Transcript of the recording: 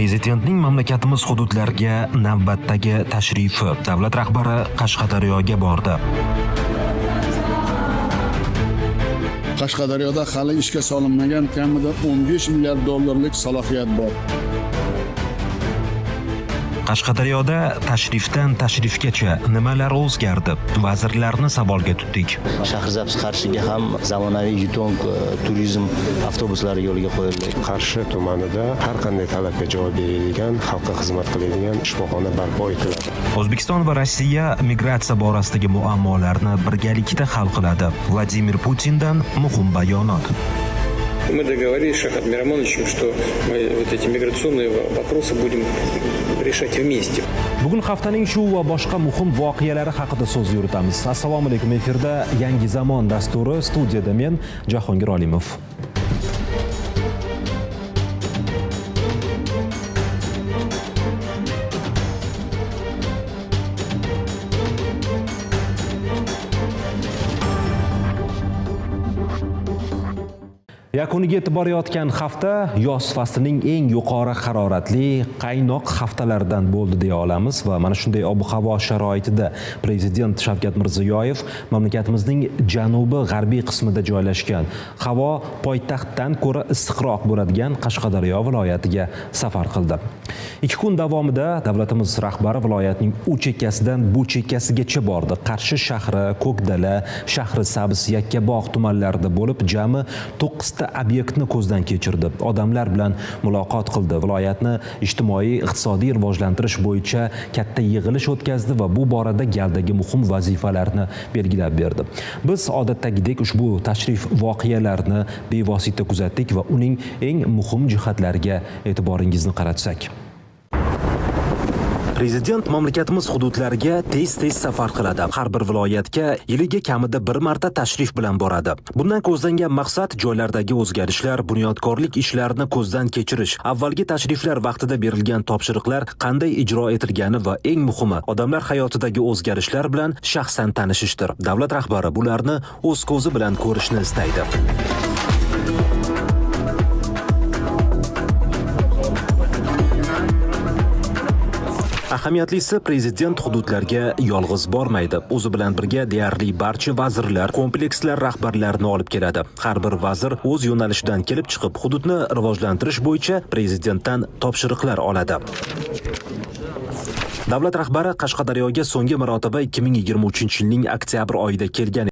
Prezidentning mamlakatimiz hududlariga navbatdagi tashrifi. Davlat rahbari Qashqadaryoga bordi. Qashqadaryoda hali ishga solinmagan kamida 15 milliard dollarlik salohiyat bor. Qashqadaryoda tashrifdan tashrifgacha nimalar o'zgardi? Vazirlarni savolga tutdik. Shahrisabz Qarshiga ham zamonaviy yutong turizm avtobuslari yo'lga qo'yildi. Qarshi tumanida har qanday talabga javob beradigan, xalqqa xizmat qiladigan shifoxona barpo etiladi. O'zbekiston va Rossiya migratsiya borasidagi muammolarni birgalikda hal qiladi. Vladimir Putindan muhim bayonot. Мы договорились с Шахат Миромоновичем, что мы вот эти миграционные вопросы будем решать вместе. Bugun haftaning shu va boshqa muhim voqealari haqida so'z yuritamiz. Assalomu alaykum. Efirda Yangi zamon dasturi, studiyada men Jahongir Olimov. Yakuniga yetib borayotgan hafta yoz faslining eng yuqori haroratli, qaynoq haftalaridan bo'ldi deya olamiz va mana shunday ob-havo sharoitida Prezident Shavkat Mirziyoyev mamlakatimizning janubi g'arbiy qismida joylashgan, havo poytaxtdan ko'ra issiqroq bo'ladigan Qashqadaryo viloyatiga safar qildi. 2 kun davomida davlatimiz rahbari viloyatning u chekkasidan bu chekkasigacha bordi. Qarshi shahri, Ko'kdala, Shahrisabz, Yakkabog' tumanlarida bo'lib, jami 9 ta obyektni ko'zdan kechirdi. Odamlar bilan muloqot qildi. Viloyatni ijtimoiy, iqtisodiy rivojlantirish bo'yicha katta yig'ilish o'tkazdi va bu borada galdagi muhim vazifalarni belgilab berdi. Biz odatdagidek ushbu tashrif voqealarini bevosita kuzatdik va uning eng muhim jihatlariga e'tiboringizni qaratsak. Prezident mamlakatimiz hududlariga tez-tez safar qiladi. Har bir viloyatga yiliga kamida bir marta tashrif bilan boradi. Bundan ko'zlangan maqsad joylardagi o'zgarishlar, bunyodkorlik ishlarini ko'zdan kechirish, avvalgi tashriflar vaqtida berilgan topshiriqlar qanday ijro etilgani va eng muhimi, odamlar hayotidagi o'zgarishlar bilan shaxsan tanishishdir. Davlat rahbari bularni o'z ko'zi bilan ko'rishni istaydi. Ahamiyatlisi, prezident hududlarga yolg'iz bormaydi. O'zi bilan birga deyarli barcha vazirlar, komplekslar rahbarlarini olib keladi. Har bir vazir o'z yo'nalishidan kelib chiqib, hududni rivojlantirish bo'yicha prezidentdan topshiriqlar oladi. Davlat rahbari Qashqadaryoga so'nggi marotaba 2023-yilning oktyabr oyida kelgan.